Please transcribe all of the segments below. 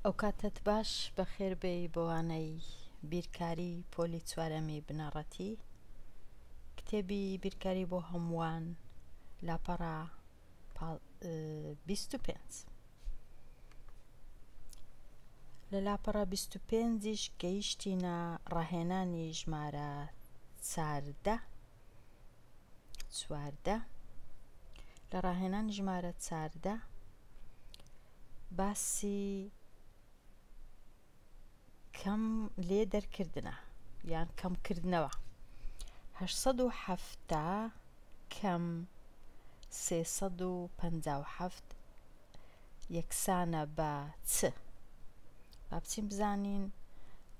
ئەوکاتەت باش بەخێربێی بۆ وانەی بیرکاری پۆلی چوارەمی بنەڕەتی کتێبی بیرکاری بۆ هەمووان لاپەڕە 25 لە لاپەڕە 25یش گەیشتینە ڕاهێنانی ژمارە چاردە 14 لە ڕاهێنانی ژمارە چاردە باسی کەم لێ دەرکردنە یان کەمکردنەوە 870 کەم 357 یەکسانە بە چ؟ با بچین بزانین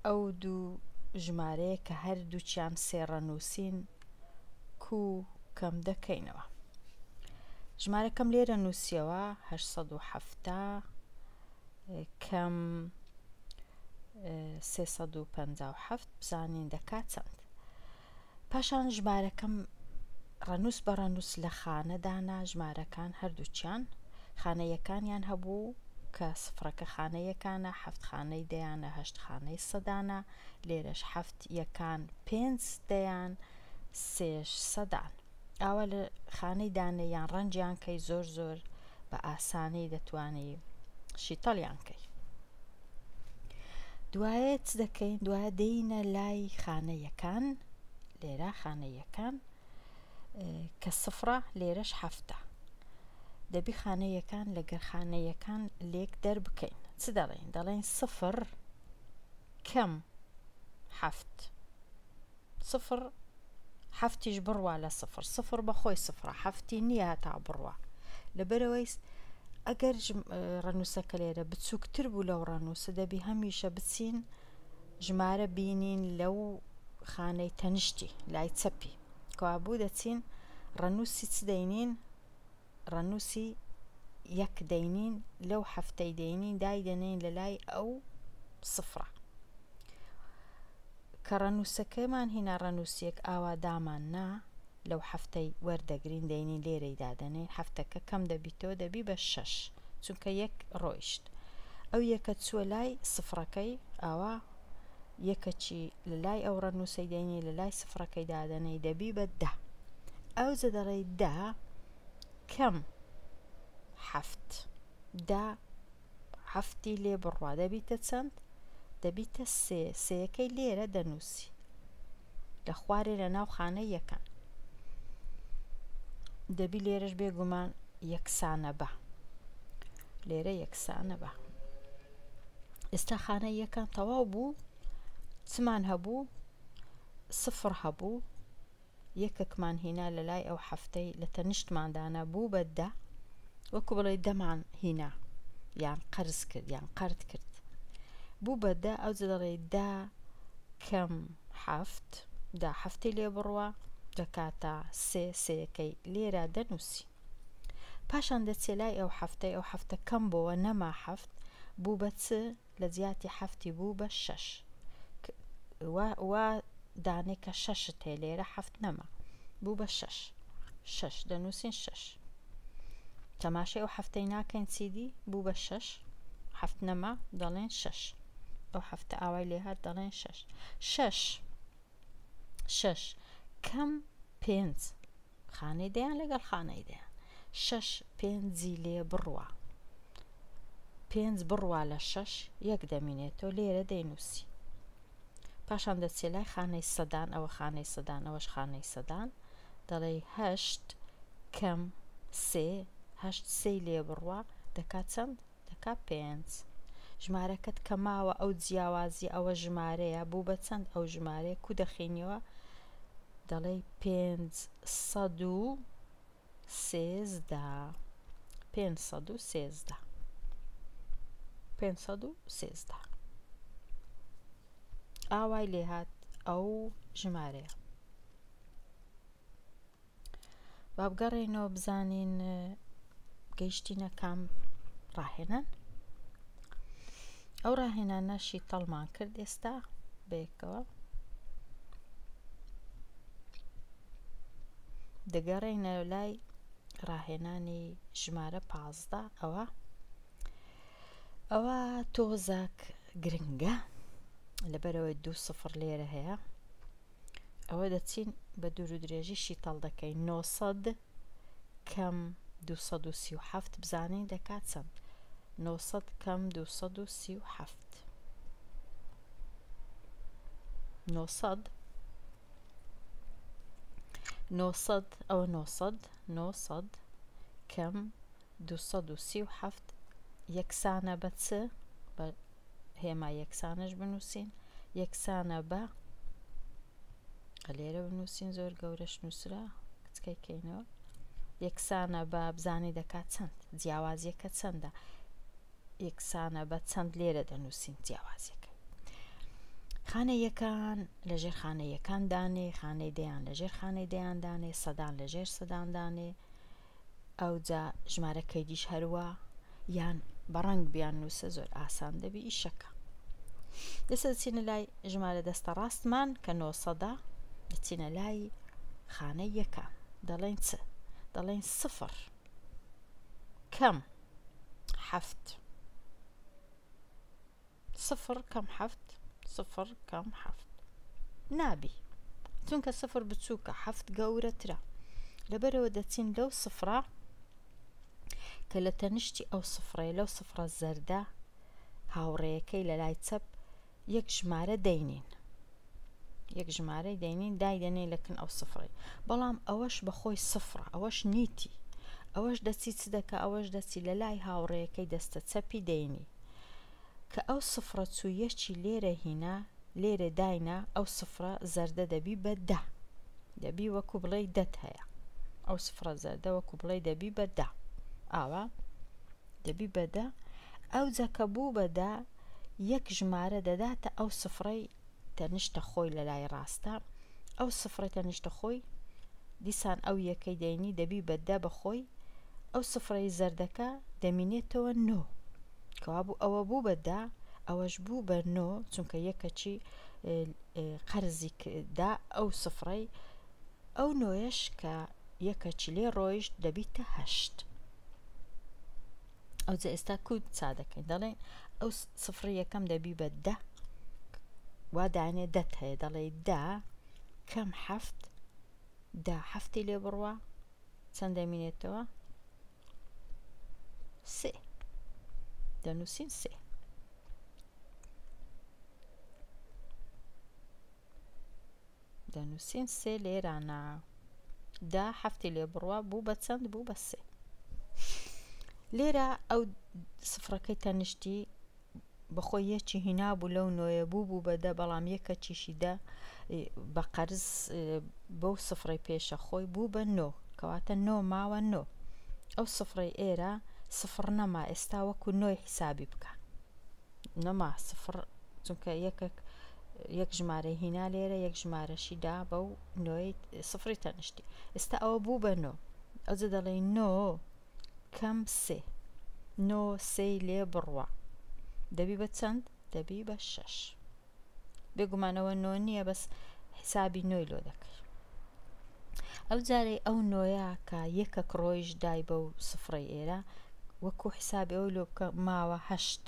ئەو دوو ژمارەیە کە هەردووکیان سێ ڕەنووسین کو کەم دەکەینەوە. ژمارەکەم لێرە نووسیەوە 870 کەم 357 بزانین دەکات چەند. پاشان ژمارەکەم ڕەنووس بە ڕەنووس لە خانە دانا ژمارەکان هەردووکیان خانە یەکانیان هەبوو کە سفرەکە خانە یەکانە حەفت خانەی دەیانە هەشت خانەی سەدانە لێرەش حەفت یەکان پێنج دەیان سێش سەدان ئاوا لە خانەی دانێ یان ڕەنجیان کەی زۆر زۆر بە ئاسانی دەتوانی شیتەڵیان کەی دوایە چ دەکەین دوایە دێینە لای خانە یەکان لێرە خانە یەکان کە سفرە لێرەش هەفتە دەبی خانە یەکان لەگەر خانە یەکان لێک دەربکەین چ دەڵێین دەڵێن سفر کەم هەفت سفر حەفتیش بڕوا لە سفر سفر بە خۆی سفرە حەفتی نییە هەتا بڕوا لەبەرەوەی ئەگەر ڕەنووسەکە لێرە بچووکتر بوو لەو ڕەنووسە دەبی هەمیشە بچین ژمارە بینین لەو خانەی تەنیشتی لای چەپی کەوابوو دەچین ڕەنووسی چ دەینین ڕەنووسی یەک دەینین لەو هەفتەی دەینین دایدەنێین لە لای ئەو سفرە کە ڕەنووسەکەمان هینا ڕەنووسیەک ئاوا دامان نا لەو هەفتەی وەردەگرین دەینین لێرەی دادەنێین هەفتەکە کەم دەبیتەوە دەبی بە شەش چونکە یەک ڕۆیشت ئەو یەکە چووە لای سفرەکەی ئاوا یەکەچی لە لای ئەو ڕەنووسەی دەینی لە لای سفرەکەی دادەنێی دەبی بە دە ئەوجە دەڵێی دە کەم حەفت دە حەفتی لێ بڕوا دەبیتە چەند دەبیتە سێ سێیەکەی لێرە دەنووسی لە خوارێ لە ناو خانە یەکەن دەبی لێرەش بێگومان یەکسانە بە لێرە یەکسانە بە ئێستا خانە یەکان تەواو بوو چمان هەبوو سفر هەبوو یەکەکمان هینا لە لای ئەو حەفتەی لە تەنیشتمان دانا بوو بە دە وەکو بڵێ دەمان هینا یان قەرز کرد یان قەرد کرد بوو بە دە ئەو دەڵێ دە کەم حەفت دا حەفتی لێ بڕوە دەکاتە سێ سێیەکەی لێرە دەنووسی پاشان دەچێ لای ئەو حەفتەی ئەو حەفتە کەم بۆوە نەما حەفت بوو بە چ لە جیاتی حەفتی بوو بە شەش وا وا دانێ کە شەشت هەیە لێرە حەفت نەما بوو بە شەش شەش دەنووسین شەش تەماشای ئەو حەفتەی ناکەین چیدی بوو بە شەش حەفت نەما دەڵێن شەش ئەو حەفتە ئاوای لێهات دەڵێن شەش شەش شەش کەم پێنج خانەی دەیان لەگەڵ خانەی دەیان شەش پێنجی لێ بڕوا پێنج بڕوا لە شەش یەک دەمینێتەوە لێرە دەینووسی پاشان دەچێ لای خانەی سەدان ئەوە خانەی سەدان ئەوەش خانەی سەدان دەڵێی هەشت کەم سێ هەشت سێی لێ بڕوا دەکات چەند دەکا پێنج ژمارەکەت کە ماوە ئەو جیاوازی ئەوە ژمارەیە بوو بە چەند ئەو ژمارەیە کو دەخینیەوە دەڵێی 513 513 513 ئاوای لێهات ئەو ژمارەیە با بگەڕێینەوە بزانین گەیشتینە کام ڕاهێنان ئەو ڕاهێنانە شیتەڵمان کرد ئێستا بەیەکەوە دەگەڕێینە لای ڕاهێنانی ژمارە پازدە ئەوە. ئەوە تۆزەک گرنگە لەبەرەوەی دوو سفر لێرە هەیە ئەوە دەچین بە دوور و درێژی شیتەڵ دەکەین 900 کەم 237 بزانین دەکات چەند 900 کەم 237 900 900 ئەوە 900 900 کەم 237 یەکسانە بە چ؟ بە هێما یەکسانەش بنووسین یەکسانە بە لێرە بنووسین زۆر گەورەش نووسرا کچکەی کەینەوە یەکسانە بە بزانی دەکات چەند جیاوازیەکە چەندە یەکسانە بە چەند لێرە دەنووسین جیاوازیەکە خانە یەکان لە ژێر خانە یەکان دانێ خانەی دەیان لە ژێر خانەی دەیان دانێ سەدان لە ژێر سەدان دانێ ئەوجا ژمارە کەیدیش هەروا یان بە ڕەنگ بیان نووسە زۆر ئاسان دەبی ئیشەکە دەسە دەچینە لای ژمارە دەستە ڕاستمان کە نۆسەدا دەچینە لای خانە یەکان دەڵێن چ دەڵێن سفر کەم حەفت سفر کەم حەفت سفر کەم حەفت نابی چونکە سفر بچووکە حەفت گەورەترە لەبەرەوە دەچین لەو سفرە کە لە تەنیشتی ئەو سفرەیە لەو سفرە زەردە هاوڕێیەکەی لە لای چەپ یەک ژمارە دەینین یەک ژمارەی دەینین دایدەنێ لە کن ئەو سفرەی بەڵام ئەوەش بەخۆی سفرە ئەوەش نیتی ئەوەش دەچی چ دەکا ئەوەش دەچی لە لای هاوڕێیەکەی دەستە چەپی دەینی کە ئەو سفرە چوو یەکی لێرە هینا لێرە داینا ئەو سفرە زەردە دەبی بە دە دەبی وەکو بڵێی دەت هەیە ئەو سفرە زەردە وەکو بڵێی دەبی بە دە ئاوا دەبی بە دە ئەوجا کە بوو بە دە یەک ژمارە دەداتە ئەو سفرەی تەنیشتە خۆی لە لای ڕاستە ئەو سفرەی تەنیشتە خۆی دیسان ئەو یەکەی دەینی دەبی بە دە بە خۆی ئەو سفرەی زەردەکە دەمینێتەوە نۆ کەوابوو ئەوە بوو بە دە ئەوەش بوو بە نۆ چونکە یەکەچی قەرزی دا ئەو سفرەی ئەو نۆیەش کە یەکەچی لێ ڕۆیشت دەبیتە هەشت ئەوجا ئێستا کو چا دەکەین دەڵێن ئەو سفری یەکەم دەبی بە دە وا دانێ دەت هەیە دەڵێ دە کەم حەفت دە حەفتی لێ بڕوا چەند دەمینێتەوە سێ دەنووسین سێ دەنووسین سێ لێرانە دا حەفتی لێ بڕوا بوو بە چەند بوو بە سێ لێرە ئەو سفرەکەی تەنیشتی بەخۆی یەکی هینا بوو لەو نۆیە بوو بوو بە دە بەڵام یەکە چیشی دە بە قەرز بەو سفرەی پێشە خۆی بوو بە نۆ کەواتە نۆ ماوە نۆ ئەو سفرەی ئێرە سفر نەما ئێستا وەکو نۆی حیسابی بکە نەما سفر چونکە یەکەک یەک ژمارەی هینا لێرە یەک ژمارەشی دا بەو نۆی سفری تەنیشتی ئێستا ئەوە بوو بە نۆ ئەوجە دەڵێی نۆ کەم سێ نۆ سێی لێ بڕوا دەبی بە چەند دەبی بە شەش بێگومانەوە نۆ نییە بەس حسابی نۆی لۆ دەکەی ئەو جارەی ئەو نۆیە کە یەکەک ڕۆیش دای بەو سفرەی ئێرە وەکو حسابی ئەوی لۆ بکە ماوە هەشت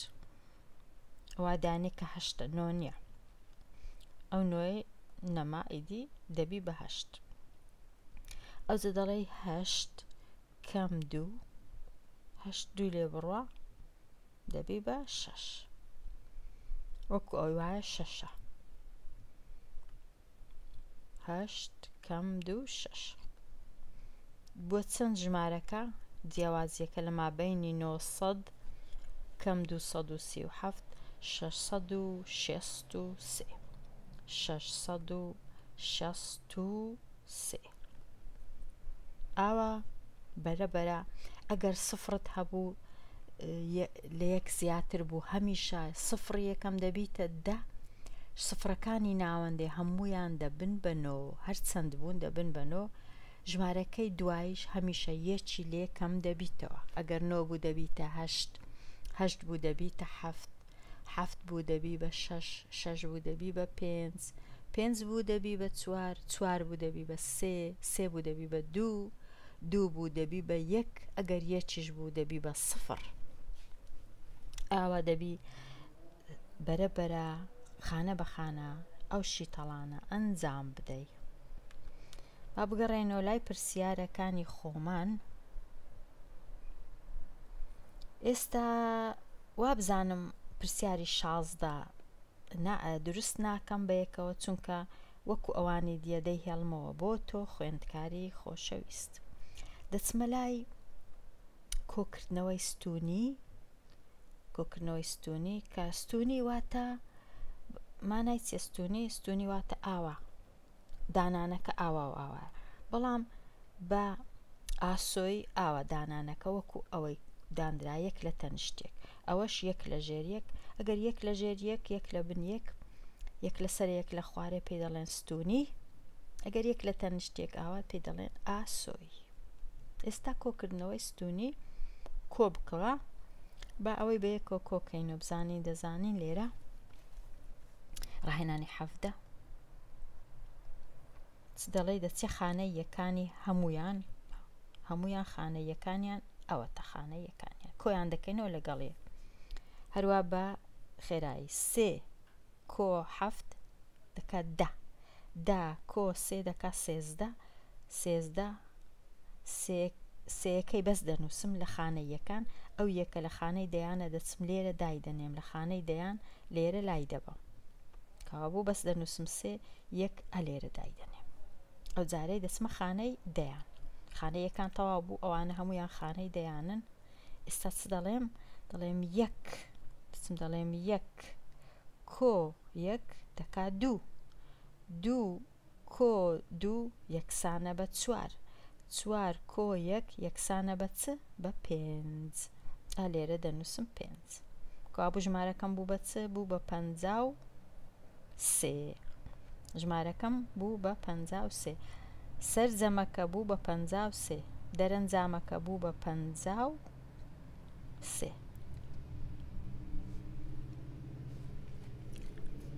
وا دانێ کە هەشتە نۆ نییە ئەو نۆی نەما ئیدی دەبی بە هەشت ئەوجە دەڵێی هەشت کەم دوو هەشت دووی لێ بڕوا دەبی بە شەش وەکو ئەوی وایە شەشە هەشت کەم دوو شەش بۆ چەند ژمارەکە جیاوازیەکە لە مابینی 900 کەم 237 663 663 ئاوا بەرە بەرە ئەگەر سفرت هەبوو لە یەک زیاتر بوو هەمیشە سفری یەکەم دەبیتە دە سفرەکانی ناوەندێ هەمویان دەبن بە نۆ هەرچەند بوون دەبن بە نۆ ژمارەکەی دوایش هەمیشە یەکی لێ کەم دەبیتەوە ئەگەر نۆ بوو دەبیتە هەشت هەشت بوو دەبیتە حەفت حەفت بوو دەبی بە شەش شەش بوو دەبی بە پێنج پێنج بوو دەبی بە چوار چوار بوو دەبی بە سێ سێ بوو دەبی بە دوو دوو بوو دەبی بە یەک ئەگەر یەکیش بوو دەبی بە سفر. ئاوا دەبی بەرە بەرە خانە بە خانە ئەو شیتەڵانە ئەنجام بدەی. با بگەڕێینەوە لای پرسیارەکانی خۆمان. ئێستا وابزانم پرسیاری 16 دروست ناکەم بەیەکەوە چونکە وەکو ئەوانی دیە دەیهێڵمەوە بۆ تۆ خوێندکاری خۆشەویست. دەچمە لای کۆکردنەوەی ستونی کۆکردنەوەی ستونی کە ستونی واتە مانای چیە ستونی ستونی واتە ئاوا دانانەکە ئاوا و ئاوایە بەڵام بە ئاسۆی ئاوا دانانەکە وەکو ئەوەی دانرا یەک لە تەنیشتێک ئەوەش یەک لە ژێر یەک ئەگەر یەک لە ژێر یەک یەک لە بن یەک یەک لەسەر یەک لە خوارێ پێی دەڵێن ستونی ئەگەر یەک لە تەنیشتێک ئاوا پێی دەڵێن ئاسۆی ئێستا کۆکردنەوەی ستونی کۆ بکەوە با ئەوەی بەیەکەوە کۆکەین و بزانین دەزانین لێرە ڕاهێنانی حەفدە چ دەڵێی دەچێ خانەی یەکانی هەمویان هەمویان خانە یەکانیان ئەوەتە خانە یەکانیان کۆیان دەکەینەوە لەگەڵ یەک هەروە بە خێرایی سێ کۆ حەفت دەکات دە دە کۆ سێ دەکات 13 13 سێیەکەی بەس دەنووسم لە خانەی یەکان ئەو یەکە لە خانەی دەیانە دەچم لێرە دایدەنێم لە خانەی دەیان لێرە لای دەبەم کەوابوو بەس دەنووسم سێ یەک ئە لێرە دایدەنێم ئەو جارەی دەچمە خانەی دەیان خانە یەکان تەواو بوو ئەوانە هەمویان خانەی دەیانن ئێستا چ دەڵێم دەڵێم یەک دەچم دەڵێم یەک کۆ یەک دەکا دوو دوو کۆ دوو یەکسانە بە چوار. چوار کۆ یەک یەکسانە بە چ؟ بە پێنج. ئا لێرە دەنووسم پێنج. کەوابوو ژمارەکەم بوو بە چ؟ بوو بە 53. ژمارەکەم بوو بە 53. سەرجەمەکە بوو بە 53. دەرەنجامەکە بوو بە 53.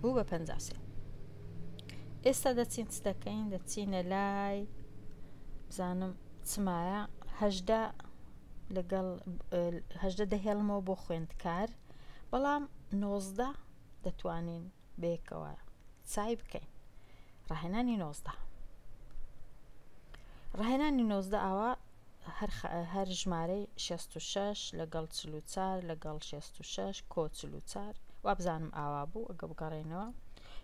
بوو بە 53. ئێستا دەچین چ دەکەین دەچینە لای بزانم چمایە هەژدە لەگەڵ هەژدە دەهێڵمەوە بۆ خوێندکار بەڵام نۆزدە دەتوانین بەیەکەوە چای بکەین ڕاهێنانی نۆزدە ڕاهێنانی نۆزدە ئاوا هەر ژمارەی 66 لەگەڵ 44 لەگەڵ 66 کۆ 44 وابزانم ئاوا بوو ئەگە بگەڕێنەوە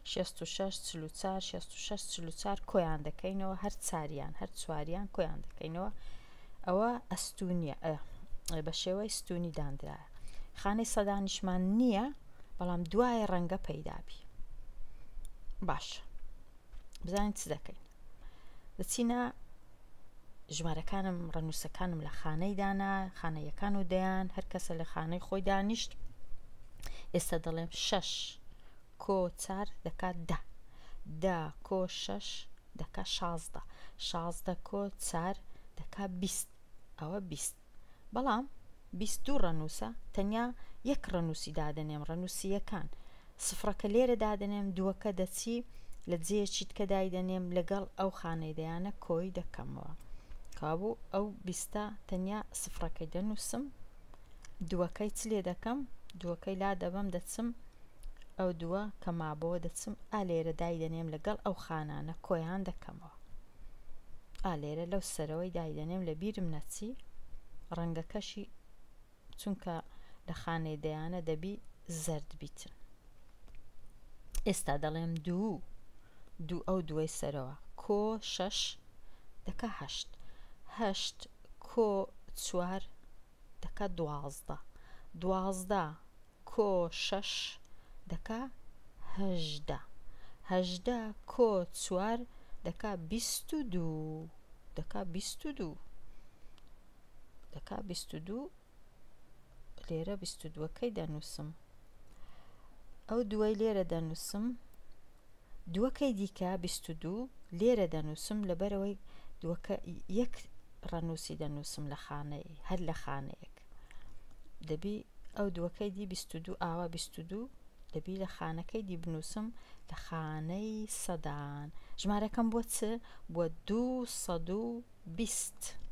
66 44 66 44 کۆیان دەکەینەوە هەر چاریان هەر چواریان کۆیان دەکەینەوە ئەوە ئەستونیە بە شێوەی ستونی دانرایە خانەی سەدانیشمان نییە بەڵام دوایە ڕەنگە پەیدابی باشە بزانین چ دەکەین دەچینە ژمارەکانم ڕەنووسەکانم لە خانەی دانا خانە یەکان و دەیان هەر کەسە لە خانەی خۆی دانیشت ئێستا دەڵێم شەش کۆ چار دەکات دە دە کۆ شەش دەکا شازدە شازدە کۆ چار دەکا بیست ئەوە بیست بەڵام 22 ڕەنووسە تەنیا یەک ڕەنووسی دادەنێم ڕەنووسی یەکان سفرەکە لێرە دادەنێم دووەکە دەچی لە جێیەکی تکە دایدەنێم لەگەڵ ئەو خانەی دەیانە کۆی دەکەمەوە کەوابوو ئەو بیستە تەنیا سفرەکەی دەنووسم دووەکەی چ لێ دەکەم دووەکەی لا دەبەم دەچم ئەو دووە کە مابەوە دەچم ئا لێرە دایدەنێم لەگەڵ ئەو خانانە کۆیان دەکەمەوە ئا لێرە لەو سەرەوەی دایدەنێم لە بیرم نەچی ڕەنگەکەشی چونکە لە خانەی دەیانە دەبی زەرد بیتن ئێستا دەڵێم دوو دوو ئەو دووەی سەرەوە کۆ شەش دەکا هەشت هەشت کۆ چوار دەکا دوازدە دوازدە کۆ شەش دەکا هەژدە هەژدە کۆ چوار دەکا بیست و دوو دەکا بیست و دوو دەکا 22 لێرە 22ەکەی دەنووسم ئەو دووەی لێرە دەنووسم دووەکەی دیکە 22 لێرە دەنووسم لەبەرەوەی دووەکە یەک ڕەنووسی دەنووسم لە خانەی هەر لە خانەیەک دەبی ئەو دووەکەی دی 22 ئاوا 22 دەبی لە خانەکەی دی بنووسم لە خانەی سەدان ژمارەکەم بۆ چ بووە 220.